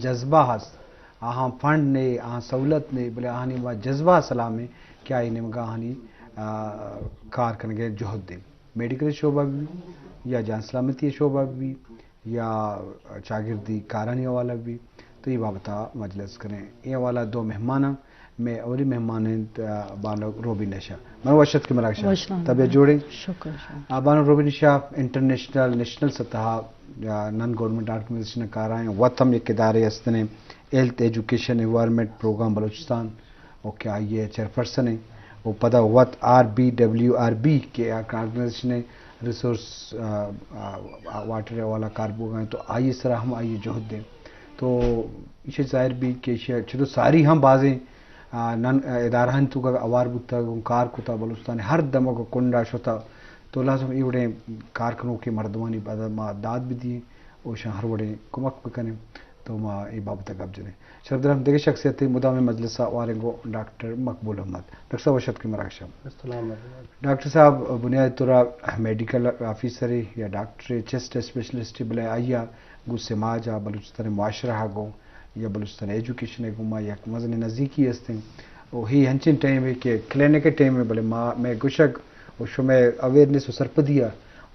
جذبہ ہست، آہاں فنڈ نے، آہاں سہولت نے، بلے آہانی ما جذبہ سلامیں کہ آئی نیمگا آہانی، آ، کار کنگے جہد دیں۔ میڈیکل شعبہ بھی یا جان سلامتی شعبہ بھی یا چاگردی کارانی حوالہ بھی، تو یہ بابتا مجلس کریں۔ یہ حوالہ دو مہماناں، میں اولی مہمان انت، آ، بانک روبین شاہ۔ من وشت کہ مراگشا۔ وش آمدید۔ طبیعت جوڑیں؟ شکر شاہ۔ آ، بانک روبین شاہ انٹرنیشنل، نیشنل سطح، آ، نان گورنمنٹ آرگنائزیشن کارائیں، وت ہم یک ادارے ہستنے، health education environment programme Balochistan, او کہ آئی ء چیئرپرسن ہیں، او پدا وت R B W R B کہ آ آرگنائزیشن ہے، resource, ah, ah, ah, water والا کار بوگا ہیں، تو آئی سرا ہم آئی جہد دیں۔ تو ایشی ظاہر بھی کہ ایشی چدو ساری ہم بازیں، آ، نن، آ، ادارہ تو کا اوار بوتا، کار کتا، بلوچستان ہر دمگ کنڈا شتا، تو لازم ایوڑیں کار کنو کہ مردمانی بعد ما داد بھی دییں، اوشاں ہر وڑیں کمک بکنیں۔ تو ما اے بابت ء گپ جنیں۔ شرفدار ہم دگہ شخصیت مدام مجلس ء واریں گوں ڈاکٹر مقبول احمد۔ ڈاکٹر صاحب وش اتکیں مراگش ء۔ السلام علیکم۔ ڈاکٹر صاحب بنیادی طور ء میڈیکل آفیسر یا ڈاکٹر چیسٹ اسپیشلسٹ، بلے آئی ء گوں سماج ء بلوچستان معاشرہ ء گوں یا بلوچستان ایجوکیشن ء گوں ما یک مزن نزیکی ہستیں۔ و ہی ہنچیں ٹائم ہے کہ کلینک ء ٹائم ہے، بلے ما، مئے گشگ و شمئے اویئرنس و سرپدی ء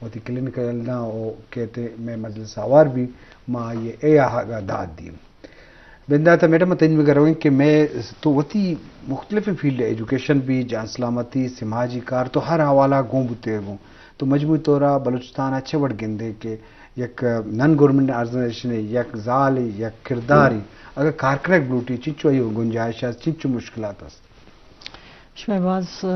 وتی کلینک ء ہلداں و کہتے مئے مجلس آوار بھی ما آئی ء اے آہگ ء داد دیم۔ بندات ء میڈم، تنیمگا رویں کہ مئے تو وتی مختلف فیلڈ، ایجوکیشن بھی، جان سلامتی، سماجی کار، تو ہر حوالہ گون بوتے گوں۔ تو مجموعی طور ء بلوچستان ء چہ وڑ گندے کہ یک نان گورنمنٹ آرگنائزیشن، یک زال، یک کرداری، اگر کار کنگ بلوٹی، چنچو آئی گنجائش است، چنچو مشکلات است؟ شمئے باز، ء،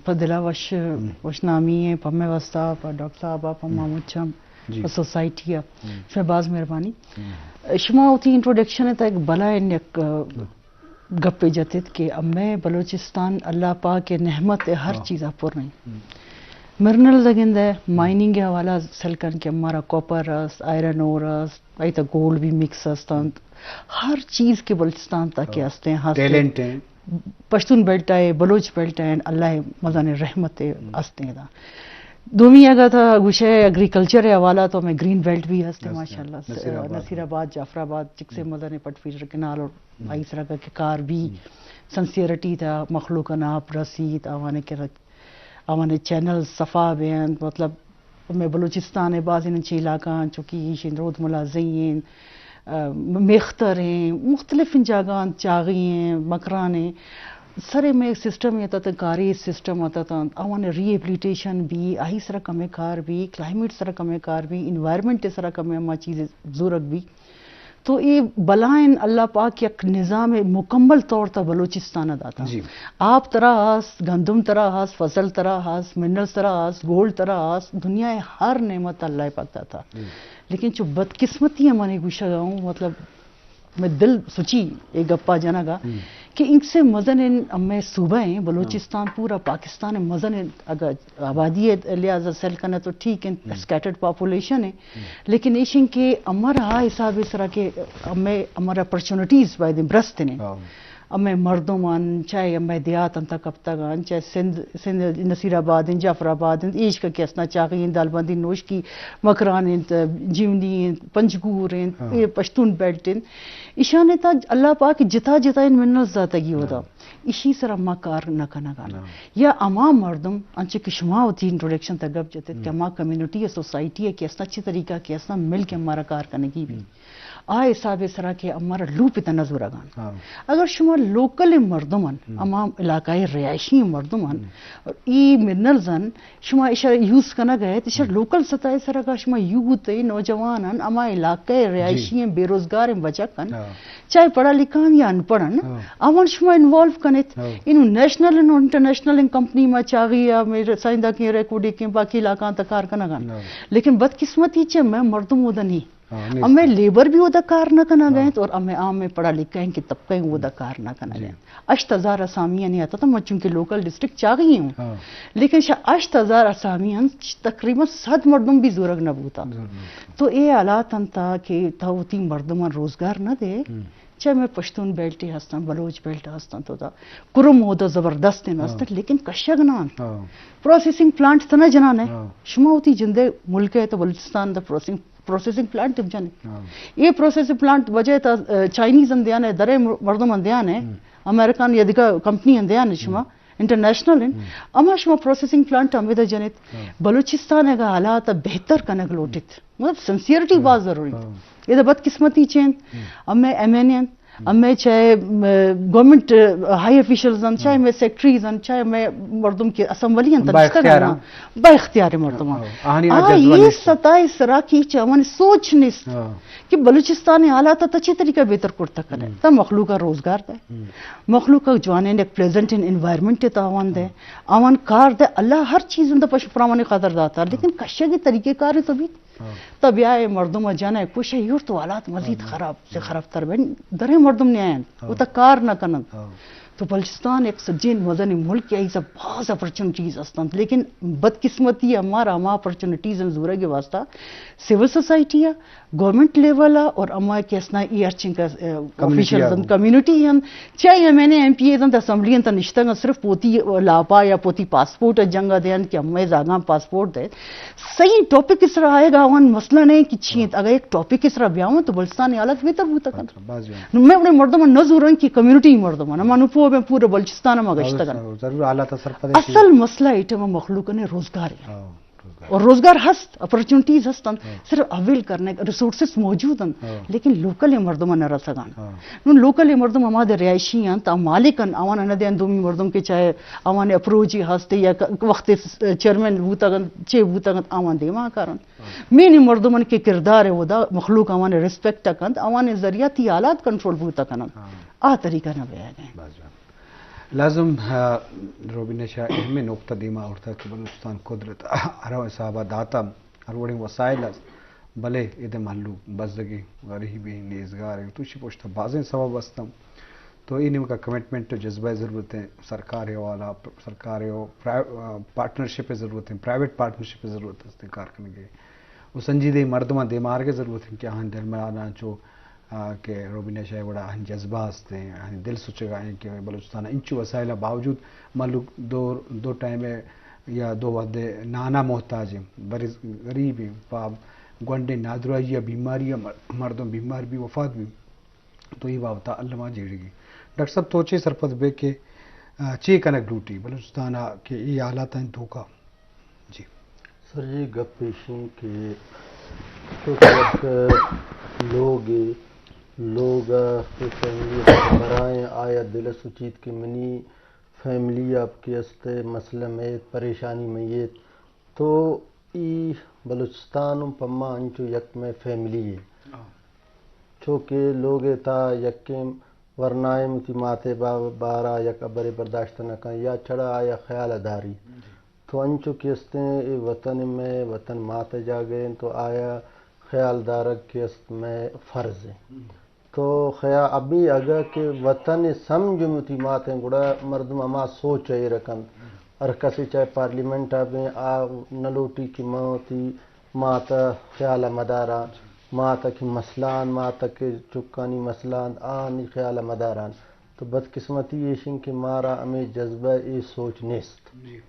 پہ دل ء وش، ہم۔ وش نامی ایں، پہ مئے واسطہ، پہ ڈاکٹر صاحب ء، پہ ہم۔ محمود چم، جی۔ پہ سوسائٹی ء۔ ہم۔ شمئے باز مہربانی۔ ہم۔ شما وتی انٹروڈکشن ء تہ یک بلائیں یک، ء، ہم۔ گپے جتت کہ مئے بلوچستان اللہ پاک ء نعمت ء ہر ہاں۔ چیز ء پر ایں۔ ہم۔ منرلز ء گندئے، ہم۔ مائننگ ء حوالہ سیل کن کہ مارا کاپر است، آئرن اور است، ایتا گولڈ بھی مکس است انت۔ ہر چیز کہ بلوچستان تک ہاں۔ ہستیں، ہستیں۔ ٹیلنٹ ہیں۔ پشتون بیلٹ ء، بلوچ بیلٹ ء، اللہ ء مزن رحمت ء ہم۔ ہستیں دا۔ دومی اگر تھا گوشے ایگریکلچر ء حوالہ تو ہمیں گرین بیلٹ بھی ہستے، ہستے۔ ماشاءاللہ۔ نصیر آباد۔ نصیر آباد، جعفر آباد، چک سے ہم۔ مزن پٹ فیڈر کنال اور ہم۔ آئی سرا کا کہ کار بھی ہم۔ سنسیئرٹی تھا، مخلوق ء ناپ رسیت، آوانے کہ رکھ آوانی چینل صفا بینت، مطلب، مئے بلوچستان ء بازیں انچیں علاقہ آں، چونکہ ایشیں رود ملازئی ایں، ء، میختر ایں، مختلف جاگہ آں، چاغی ایں، مکران ایں، سرے مئے سسٹم ات ات، کاری سسٹم ات ات، آوانی ری ہیبلیٹیشن بھی، آئی سرا کمے کار بھی، کلائمیٹ سرا کمے کار بھی، انوائرمنٹ سرا کمے ہما چیز زورگ بھی۔ تو اے بلائیں اللہ پاک یک نظام مکمل طور تا بلوچستان ء داتا۔ جی۔ آپ ترا ہست، گندم ترا ہست، فصل ترا ہست، منرلز ترا ہست، گولڈ ترا ہست، دنیا ء ہر نعمت اللہ پاک داتا۔ جی۔ لیکن چو بدقسمتی ء منی گوشگ ء ہوں، مطلب، میں دل سچی اے گپا جنگا ہم۔ کہ انک سے مزن ان ہمیں صوبہ ہیں، بلوچستان ہاں۔ پورا پاکستان مزن ان اگر آبادی ء لحاظ ء سیل کنئے تو ٹھیک انت، ہم۔ اسکیٹرڈ پاپولیشن ہے، ہم۔ لیکن ایش انت کہ امر ہا حساب ء سرا کہ ہمے امر اپرچونیٹیز باید برست نے۔ ہاں۔ ہمے مردم ان، چاہے ہمے دیہات انت کپتگ ان، چاہے سندھ، سندھ نصیر آباد ان، جعفر آباد ان، ایش کا کہ اسنا چاغی ان، دالبندی نوشکی، مکران انت، جیونی انت، پنجگور انت، ہاں۔ اے پشتون بیلٹ انت۔ ایشان تا اللہ پاک جتا جتا ان منرلز داتگی ہوتا۔ ہاں۔ ایشی سرا ما کار نہ کنگا۔ نہ۔ یا ہما مردم، انچو کہ شما وتی انٹروڈکشن تا گپ جتت کہ ہم۔ ہما کمیونٹی یا سوسائٹی ہے کہ اسنا چی طریقہ کہ اسنا مل کے ہمارا کار کنگی بھی۔ ہم۔ آ حساب سرا کہ ہمارا لوپ تنا زورگان۔ ہاں۔ اگر شما لوکل مردم ان، ہم۔ ہما علاقہ رہائشی مردم ان، ہم۔ اور ای منرلز ان، شما ایشا یوز کنگ ء، ایشا ہم۔ لوکل سطح سرا کا شما یوتھ ء نوجوان ان، ہما علاقہ رہائشی جی۔ ہیں، بے روزگار ہیں، بچک ان۔ ہاں۔ چاہے پڑھا لکھا ان یا ان پڑھ ان، ہاں۔ آوان شما انوالو کنیت۔ ہاں۔ انو نیشنل انو انٹرنیشنل ان کمپنی ما چاغی یا میرے سائندا کے ریکوڈی کے باقی علاقہ تا کار کنگا۔ ہاں۔ لیکن بدقسمتی چے میں مردم اودا نہیں۔ ہاں، نہیں۔ ہمیں لیبر بھی اودا کار نہ کنگا ہاں۔ گئے اور ہمیں عام میں پڑھا لکھا ہیں کہ طبقہ ہیں اودا کار نہ کنگا جی۔ گئے۔ ہشت ہزار آسامی آنی آتا تھا، من چونکہ لوکل ڈسٹرکٹ چاغی ہوں۔ ہاں۔ لیکن شا ہشت ہزار آسامی آن تقریباً صد مردم بھی زورگ نہ بوتا۔ زورگ نہ بوتا۔ تو اے حالات انت کہ تا وتی مردمان روزگار نہ دے۔ ہم۔ چاہے میں پشتون بیلٹ ہستن، بلوچ بیلٹ ہستن، تو دا کرم ہودا زبردست ہیں ہستن، ہاں۔ لیکن کشگ نہ انت۔ ہاں۔ پروسیسنگ پلانٹ تنا جنان ہے۔ ہاں۔ شما وتی جندے ملک ہے تو بلوچستان دا پروسیسنگ پروسیسنگ پلانٹ ہم جنے۔ ہاں۔ اے پروسیسنگ پلانٹ وجہ تا، آ، چائنیز ہم دیانے، درے مر-، مردم ہم دیانے، ہم۔ امریکن یا دگہ کمپنی ہم دیانے شما، ہم۔ انٹرنیشنل ہیں۔ ہم۔ اما شما پروسیسنگ پلانٹ ہم ادا جنت۔ ہاں۔ بلوچستان اگا حالات بہتر کنگ لوٹت۔ مطلب سنسیئرٹی ہم۔ باز ضروری ہے۔ ہاں۔ ادا بدقسمتی چین، ہم۔ ہمیں ایم این اے ہیں، ہمیں چاہے، م، گورنمنٹ، آ، ہائی آفیشلز ہیں، چاہے ہمیں سیکرٹریز ہیں، چاہے ہمیں مردم کے اسمبلی ہیں، با اختیار ہیں۔ با اختیار مردم ہیں۔ ہاں، آہانی آ جذبہ یہ نیست۔ ستائیس را کی چاہے ہماری سوچ نیست ہاں۔ کہ بلوچستان حالات تا چی طریقہ بہتر کرتا کرے۔ ہم۔ تا مخلوق کا روزگار دے۔ ہم۔ مخلوق کا جوانین ایک پلیزنٹ انوائرمنٹ تاوان دے۔ ہاں۔ آوان کار دے۔ اللہ ہر چیز اندر پش پرامانی قدر داتا۔ لیکن ہاں۔ کشگی طریقہ کار تو بھی ہاں۔ تب یا اے مردم جن ہے کش ہے، یور تو حالات مزید ہاں۔ خراب سے ہاں۔ خراب تر بن۔ درے مردم نے آئیں، ہاں۔ وہ تا کار نہ کنن۔ ہاں۔ تو بلوچستان ایک سجین مزن ملک ہے، ایسا باز اپرچونٹیز ہستن، لیکن بدقسمتی ہمارا ہما اپرچونٹیز ہیں زورگ واسطہ سول سوسائٹی ہے، گورنمنٹ لیول ہے اور ہما کہ اسنا ای ہر چین کا، اے، کمیونٹی آفیشلز ہے۔ ہیں، کمیونٹی ہیں، چاہے ایم این اے، ایم پی اے ہیں، اسمبلی ہیں، تا نشتگ ہیں، صرف پوتی لاپا یا پوتی پاسپورٹ ہے جنگا دے ہیں کہ ہمیں زاگاں پاسپورٹ دے۔ صحیح ٹاپک اس طرح آئے گا، آوان مسئلہ نہیں کہ چین، ہاں۔ اگر ایک ٹاپک اس طرح بیاون تو بلوچستان حالت بہتر بوتا کن۔ بہتر، باز جوان۔ نو میں اپنے مردم نہ زورن کہ کمیونٹی مردم، ہم نو پو میں پورے بلوچستان میں گشتگن۔ ضرور حالات اثر پدے اصل مسئلہ ایٹم مخلوق نے روزگار ہے۔ ہاں، روزگار۔ اور روزگار ہست، اپرچونٹیز ہستن، ہاں۔ صرف اویل کرنے ریسورسز موجود ہیں، ہاں۔ لیکن لوکل مردم نہ رسگان۔ ہاں۔ نوں لوکل مردم ہما دے رہائشی ہیں، تا مالک ہیں، آوان نہ دین دومی مردم کے چاہے آوان اپروچ ہی ہستے یا ک-، وقت چیئرمین بوتگن، چے بوتگن، آوان دیما کرن۔ ہاں۔ مین مردمن کے کردار ہے، ودا مخلوق آوان ریسپیکٹ کنت، آوان ذریعہ تی حالات کنٹرول بوتا کنن۔ ہاں۔ آ طریقہ نہ بیاگیں۔ باز جوان۔ لازم، آ، روبینہ شاہ اہمیں نقطہ دیما آورتا کہ بلوچستان قدرت ہر حسابا داتا، ہر وڑیں وسائل است، بلے اد مھلوک بزگیں، غریبیں، نیزگاریں، تو اشی پشت بازیں سبب استن۔ تو اے نیمگا کمٹمنٹ و جذبہ ضرورت ہیں، سرکار والا، سرکار و پرائیو-، آ، پارٹنرشپ ضرورت ہیں، پرائیویٹ پارٹنرشپ ضرورت است کار کنگے۔ و سنجیدہ مردمان دیما آرگ ضرورت ہیں کہ آہن درمیان چو آ، کہ روبینہ شاہ وڑا آہن جذبہ ہستیں، آہن دل سچگا ہیں کہ بلوچستان انچو وسائل باوجود ملک دو، دو ٹائم یا دو وعدے نانا محتاج ہیں، بری غریب ہیں، پا گونڈیں نادراہی یا بیماری یا مر-، مردم بیمار بھی وفات بھی۔ تو یہ بابت الما جیڑگی۔ ڈاکٹر صاحب تو چے سرپد بے کہ، آ، چے کنگ لوٹی بلوچستان کہ یہ حالات ہیں دھوکا؟ جی۔ سر، یہ گپ ایش انت کہ چونکہ یک لوگے، لوگ ء کہ فیملی ء سربراہیں، آیا دل ء سوچیت کہ منی فیملی ء کہ است مسئلہ میت، پریشانی میت، تو ای بلوچستان ء پما انچو یک مئے فیملی یے۔ ہاں۔ چونکہ لوگ ء تھا یکیں ورنائیں وتی مات ء با-، بارا یک ہبرے برداشت نہ کن یا چڑا آیا خیال ء داری۔ جی۔ تو انچو کہ استیں اے وطن مئے، وطن مات ء جاگہ انت، تو آیا خیال دارگ کہ است مئے فرض انت۔ ہم۔ تو خیا-، ابھی اگہ کہ وطن ء سمجھ وتی مات انت، گڑا مردم ہما سوچ ء ایر کنت۔ ہم۔ ہر کسے چاہے پارلیمنٹ ء بیں، آ نہ لوٹی کہ من وتی مات ء خیال ء مداراں، جی۔ مات ء کہ مسئلہ انت، مات ء کہ چکانی مسئلہ انت، آنی خیال ء مداراں۔ تو بدقسمتی ایش انت کہ مارا ہمے جذبہ، اے سوچ نیست۔ جی۔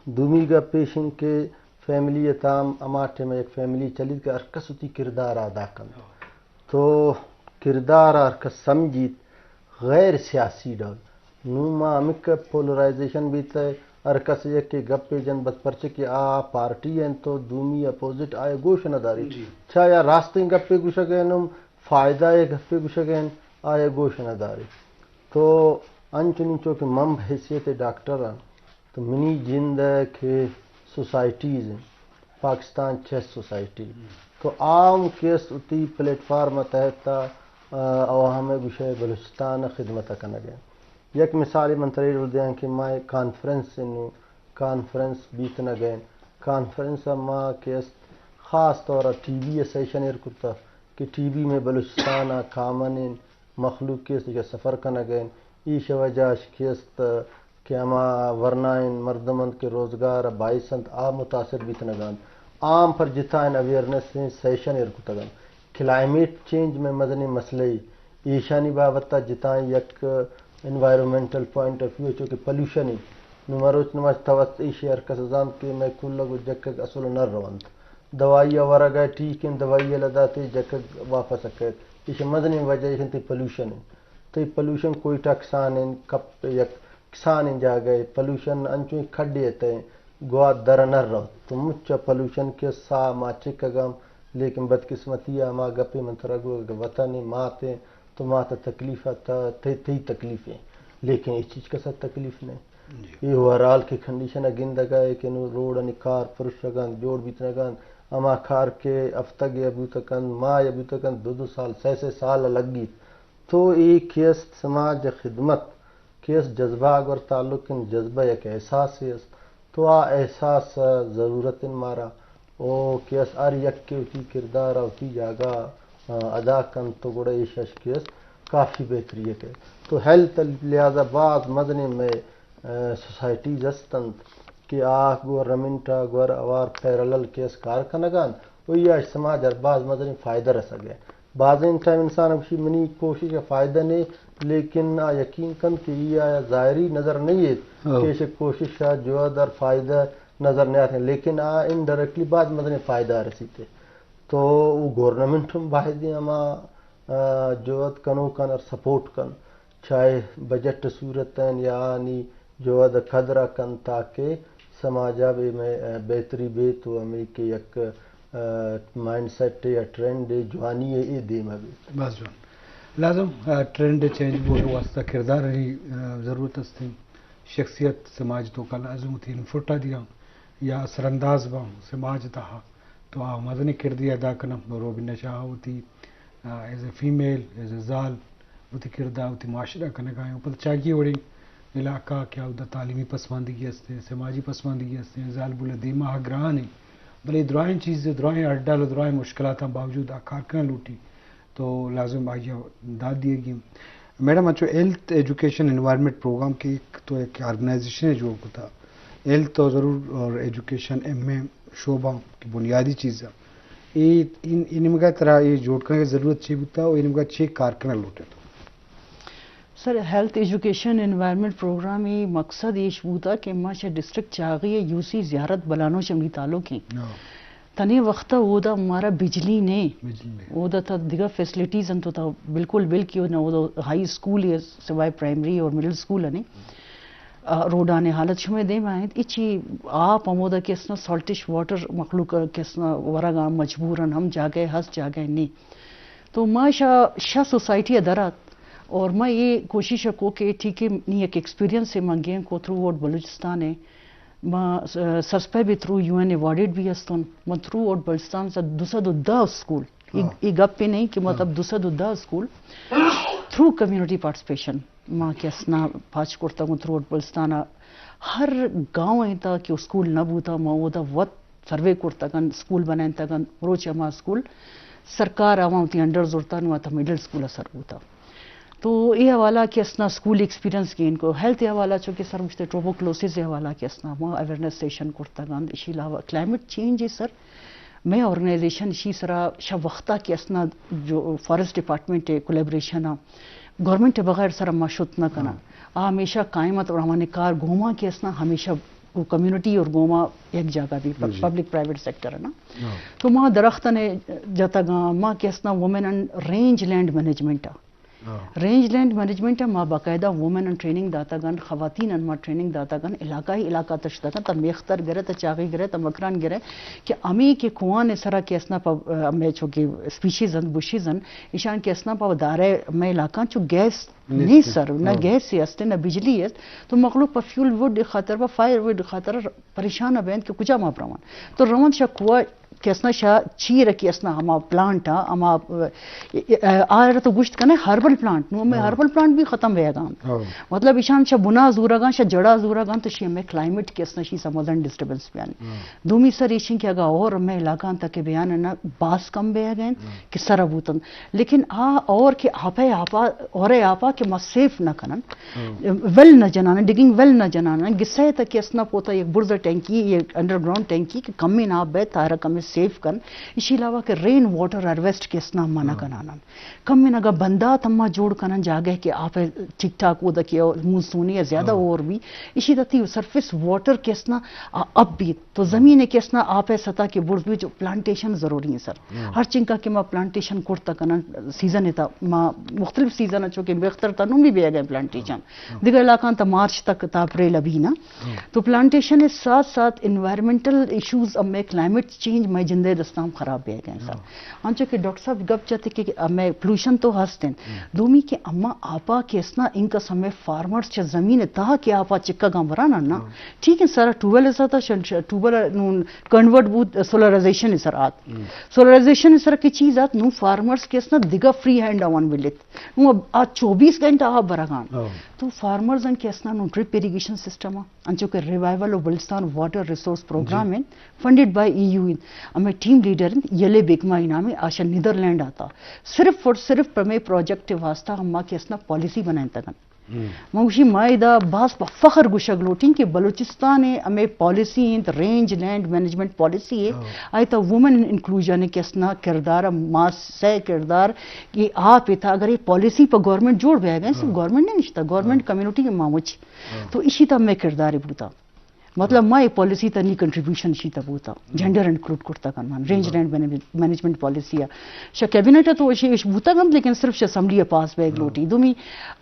دومی گپ ایش انت کہ فیملی ء تام ہما ٹائم ء یک فیملی چلیت کہ ہر کس وتی کردار ء ادا کنت۔ تو کردار ء ہر کس سمجھیت، غیر سیاسی ڈول۔ نوں ما ہمک پولرائزیشن بیت ء ہر کس یکے گپے جن بس پرچہ کہ آ پارٹی انت تو دومی اپوزٹ آئے گوش نہ داریت۔ جی۔ چا یا راستیں گپے گوشگ ء انت، فائدہ ء گپے گوشگ ء انت، آئے گوش نہ داریت۔ تو انچنی چو کہ من بحیثیت ڈاکٹر آں، تو منی جند ء کہ سوسائٹیز انت، پاکستان چیس سوسائٹی، تو عام کیس وتی پلیٹ فارم ء تحت ء عوام ء گوشئے بلوچستان ء خدمت ء کنگ ء انت۔ یک مثالے من ترا اے ڈول دیاں کہ ما یک کانفرنس انوں، کانفرنس بیتنگ ء انت۔ کانفرنس ء ما کہ است خاص طور ء ٹی بی ء سیشن ایر کرتہ کہ ٹی بی مئے بلوچستان ء کامن انت، مخلوق کہ است ایشاں سفر کنگ ء انت، ایش ء وجہ اش کہ است کہ ہما ورنائیں مردم انت کہ روزگار ء باعث انت، آ متاثر بیتنگ ء انت۔ عام پر جتائیں اویئرنس سیشن ایر کتگ انت۔ کلائمیٹ چینج مئے مزنیں مسئلہ ای، ایشانی بابت ء جتائیں یک انوائرمنٹل پوائنٹ آف ویو چو کہ پلیوشن ای، نوں مروچ نماز توت ایشی ہر کس زانت کہ مئے کلگ و جکگ اصل نہ رونت۔ دوائی ءَ ورگ ءَ ٹھیک انت، دوائی ءَ لدا تئی جکگ واپس ءَ کئیت۔ ایش مزنیں وجہ ایش انت تئی پولوشن انت۔ تئی پولوشن کوئٹہ کسان انت، کپ یک کسانیں جاگہ ءَ پولوشن انچویں کھڈے ءِ تہ ءَ گوات در نہ روت۔ تو مچ ءَ پولوشن کہ ساہ ما چکگ ءَ، لیکن بدقسمتی ءَ ہما گپے من ترا گوگ ءَ وطن ءِ مات ءِ، تو مات ءِ تکلیف ءَ تہ-، تئی، تئی تکلیف ءَ، لیکن اے چیز کس ءَ تکلیف نہ۔ جی۔ اے اوورآل کہ کنڈیشن ءَ گندگ ءَ کہ نوں روڈانی کار پرشگ انت، جوڑ بیتگ انت، ہما کار کہ ہفتگے ءَ بوتگ انت، ماہ ءَ بوتگ انت، دو دو سال، سئے سئے سال ءَ لگیت۔ تو اے کہ است سماج ءِ خدمت، کہ است جذبہ ءَ گور تعلق انت، جذبہ یک احساسے است۔ تو آ احساس ءِ ضرورت انت مارا۔ او کہ است ہر یکے وتی کردار ءَ وتی جاگہ ءَ ادا کنت تو گڑا ایش اش کہ است کافی بہتری ءَ کئیت۔ تو ہیلتھ ءِ لحاظ ءَ باز مزنیں مئے، آ، سوسائٹیز است انت کہ آ گورنمنٹ ءَ گور اوار پیرالل کہ است کار کنگ ءَ انت، و یا سماج ءَ باز مزنیں فائدہ رسگ ءَ۔ بازیں ٹائم انسان ءَ گوشی منی کوشش ءَ فائدہ نے، لیکن آ یقین کنت کہ ای آیا ظاہری نظر نہیں ایت، ہو۔ کہ ایش کوشش ءَ جہد ءَ فائدہ نظر نہیں آتے، لیکن آ انڈائریکٹلی باز مزنیں فائدہ رسیتے۔ تو وہ گورنمنٹ ہم باید ہما، آ، جہد کنوکان ءَ سپورٹ کن۔ چاہے بجٹ صورت ءَ یا آنی جہد ءِ قدر ءَ کنت تاکہ سماج ءَ بہ-، بہتری بیت و ہمے کہ یک، آ، مائنڈ سیٹ یا ٹرینڈ جوانی ءِ اے دیم ءَ بیت۔ بس جوان۔ لازم، آ، ٹرینڈ چینج بوگ ءِ واستہ کردار ءِ، آ، ضرورت است۔ شخصیت سماج ءِ توکا لازم وتی انپٹ ءَ دیاں یا اثر انداز باں سماج ءِ تہا۔ تو آ مزنیں کردے ادا کناں۔ روبینہ شاہ وتی، ah, as a female, as a زال وتی کردار وتی معاشرہ کنگ ءَ ایں۔ پدا چاگی وڑیں علاقہ کہ اودا تعلیمی پسماندگی است، سماجی پسماندگی است، زالبول ءِ دیما گران ایں۔ بلے درائیں چیز، درائیں ہڈل، درائیں مشکلاتاں باوجود آ کار کنگ لوٹی۔ تو لازم آئی ءَ داد دیگی۔ میڈم، انچو ہیلتھ ایجوکیشن انوائرمنٹ پروگرام کہ ایک تو ایک آرگنائزیشن ءَ جوڑ کتا، ہیلتھ تو ضرور اور ایجوکیشن ایم اے شعبہ کہ بنیادی چیز ہے۔ اے ان، ان نیمگا ترا اے جوڑ کنگ ءِ ضرورت چی بوتا اور ان نیمگا چی کار کنگ لوٹے تو؟ سر، ہیلتھ ایجوکیشن انوائرمنٹ پروگرام ءِ مقصد ایش بوتا کہ ما چہ ڈسٹرکٹ چاغی ءَ یو سی زیارت بلانوش ءَ منی تعلق ایں۔ ہاں۔ تنے وقت ءَ اودا مارا بجلی نے۔ بجلی نے۔ اودا تا دگہ فیسلٹیز انت، تا بالکل بلکہ نہ اودا ہائی اسکول ہے سوائے پرائمری اور مڈل اسکول نے۔ آ، روڈانی حالت شمئے دیم ءَ انت۔ اچی آپ ہمودا کہ اسنا سالٹش واٹر مخلوق کہ اسنا ورگا مجبورن، ہم جاگہ ہست جاگہ نے۔ تو ما شا، شا سوسائٹی ءَ درات اور ما یہ کوشش کو کہ ٹھیک ہے، نی ایک ایکسپیرینس ہے ما گیم کو تھرو آؤٹ بلوچستان ہے۔ ما، آ، سسپے بھی تھرو یو این ایوارڈڈ بھی ہستن۔ ما تھرو آؤٹ بلوچستان سے دو سد و دہ اسکول، ای، ہاں۔ ای گپ پہ نہیں کہ مطلب ہاں۔ دو سد و دہ اسکول تھرو کمیونٹی پارٹیسپیشن ما کہ اسنا پاچ کرتا گوں تھرو آؤٹ بلوچستان ہر گاؤں ہیں تا کہ اسکول نہ بوتا، ما اودا وت سروے کرتگن، اسکول بنائینتگن، روچ ہما اسکول سرکار آواں وتی انڈر زرتا نوں آتا مڈل اسکول ءَ سر بوتا۔ تو اے حوالہ کہ اسنا اسکول ایکسپیرینس گین کو، ہیلتھ حوالہ چونکہ سر مشتے ٹوبرکلوسس حوالہ کہ اسنا ما اویئرنس سیشن کرتگن، اشی علاوہ کلائمیٹ چینج ہے سر، میں آرگنائزیشن اشی سرا شا وقتا کہ اسنا جو فارسٹ ڈپارٹمنٹ ہے کولیبریشن گورنمنٹ ءِ بغیر سر ما شت نہ کناں۔ ہاں۔ آ ہمیشہ قائم ات اور ہمانی کار گوما کہ اسنا ہمیشہ گوں کمیونٹی اور گوما یک جاگہ بھی پ-، جی۔ پبلک پرائیویٹ سیکٹر ہے نا۔ ہاں۔ تو ما درخت نے جتگاں، ما کہ اسنا women and rangeland management ءَ۔ ہاں۔ رینج لینڈ مینجمنٹ ءَ ما باقاعدہ وومن ان ٹریننگ داتگن، خواتین ان ما ٹریننگ داتگن، علاقہ ہی علاقہ تشتگن، تا میختر گرے، تا چاغی گرے، تا مکران گرے، کہ ہمیں کہ کوان سرا کہ اسنا پا، ہمیں چونکہ اسپیشیز ان، بشیز ان، ایشان کہ اسنا پا دارے میں علاقہ چو گیس نیست۔ نہیں سر، نہ ہاں۔ گیس ہی است، نہ بجلی است۔ تو مخلوق پہ فیول وڈ خاطر، پہ فائر وڈ خاطر پریشان بینت کہ کجا ما برون۔ تو رون شا کوا کہ اسنا شا چیر کہ اسنا ہما پلانٹ ہا، ہما، آ، آ، آ، آ تو گوشت کنے ہربل پلانٹ، نو میں ہاں۔ ہربل پلانٹ بھی ختم ہوئے گا۔ ہاں۔ مطلب ایشان شا بنا زورگان، شا جڑا زورگان، تو شی میں کلائمیٹ کہ اسنا شی سمودن ڈسٹربنس بیان۔ ہاں۔ دومی سر ایشن کہ اگا اور میں علاقان تک بیان نہ باس کم بے گئے ہاں۔ کہ سر بوتن۔ لیکن آ اور کہ آپے آپا، اورے آپا کہ ما سیف نہ کنن، ویل نہ جنان، ڈگنگ ویل نہ جنان، گسے تک کہ اسنا پوتا یک برز ٹینکی، یک انڈر گراؤنڈ ٹینکی کہ کمیں آپ بے تارا کمیں سیف کن۔ اسی علاوہ کہ رین واٹر ہارویسٹ کہ اسنا ما نہ کنان۔ کمیں اگا بندات اما جوڑ کنن جاگہ کہ آپ ٹھیک ٹھاک ہو دکی مونسونی یا زیادہ اور بھی، اسی تتی سرفیس واٹر کہ اسنا اب بھی تو زمین کہ اسنا آپ سطح کہ برز بھی جو پلانٹیشن ضروری ہیں سر۔ ہر چنکا کہ ما پلانٹیشن کرتا کنن سیزن تا، ما مختلف سیزن چونکہ بختر تا نوں بھی بے گئے پلانٹیشن۔ دیگر علاقہ تا مارچ تک تا اپریل ابھی نا۔ تو پلانٹیشن کے ساتھ ساتھ انوائرمنٹل ایشوز اب میں کلائمیٹ چینج میں جندے دستام خراب بے گئے سر۔ انچو کہ ڈاکٹر صاحب گپ چاتے کہ میں پولوشن تو ہست ہیں۔ دومی کہ اما آپا کہ اسنا انکا سمے فارمرز چہ زمین تا کہ آپا چکا گاں برانا نا۔ ٹھیک ہے سارا ٹوبل ایسا تھا، ٹوبل نون کنورٹ بوت سولرائزیشن سر آت۔ سولرائزیشن سر کی چیز آت، نوں فارمرز کہ اسنا دگہ فری ہینڈ آوان بلیت۔ نوں اب آ چوبیس گھنٹہ آ برگان۔ تو فارمرز ان کہ اسنا نوں ڈرپ اریگیشن سسٹم آ، انچو کہ revival of Balochistan water resource programme ہیں، فنڈڈ بائی ای یو ہیں۔ ہمیں ٹیم لیڈر ہیں، یلے بیگما نام ہے، آشا نیدرلینڈ آتا۔ صرف اور صرف پرمے پروجیکٹ واسطہ ہما کہ اسنا پالیسی بنائیں تگن۔ من گوشی ما ادا باز پہ فخر گوشگ لوٹیں کہ بلوچستان ء ہمے پالیسی انت، رینج لینڈ مینجمنٹ پالیسی ہے، آئی تا وومن انکلوژن کے اسنا کردار، ما سے کردار کہ آپ تا اگر یہ پالیسی پہ گورنمنٹ جوڑ بیا گئے، صرف گورنمنٹ نہیں نشتا، گورنمنٹ کمیونٹی کے ماموچ۔ تو اسی تا ہمے کردار بوتا۔ مطلب ما یہ پالیسی تا نی کنٹریبیوشن اسی تا بوتا، جینڈر انکلوڈ کرتا کن من، رینج لینڈ مینجمنٹ پالیسی ہے۔ شا کیبنٹ تو اسی اش بوتا گم، لیکن صرف شا اسمبلی پاس بیگ لوٹی۔ دومی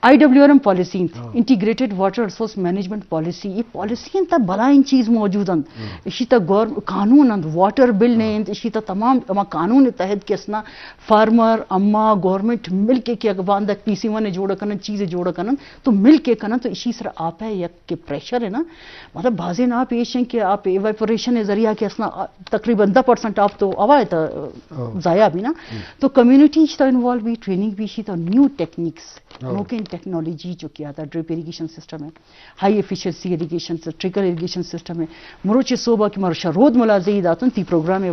I W R M policy انت، integrated water resource management policy, یہ پالیسی انت بلائیں چیز موجود انت۔ اسی تا گور قانون انت، واٹر بل نے انت، اسی تا تمام اما قانون تحت کہ اسنا فارمر، اما گورنمنٹ مل کے کہ اگر باندک پی سی ون جوڑ کنن، چیز جوڑ کنن، تو مل کے کنن، تو اسی سر آپ ہے یک کہ پریشر ہے نا، مطلب بازیں آپ ایش ہیں کہ آپ ایواپوریشن ذریعہ کہ اسنا تقریباً دہ پرسنٹ آپ تو ہوا ہے تا ضائع بھی نا۔ تو کمیونٹی اسی تا انوالو بھی، ٹریننگ بھی اسی تا، نیو ٹیکنیکس، نوکیں ٹیکنالوجی جو کیا تھا، ڈرپ اریگیشن سسٹم ہے، high efficiency irrigation, trickle irrigation system ہے۔ مروچی صوبہ کہ مرشا رود ملازی داتن تی پروگرام ہے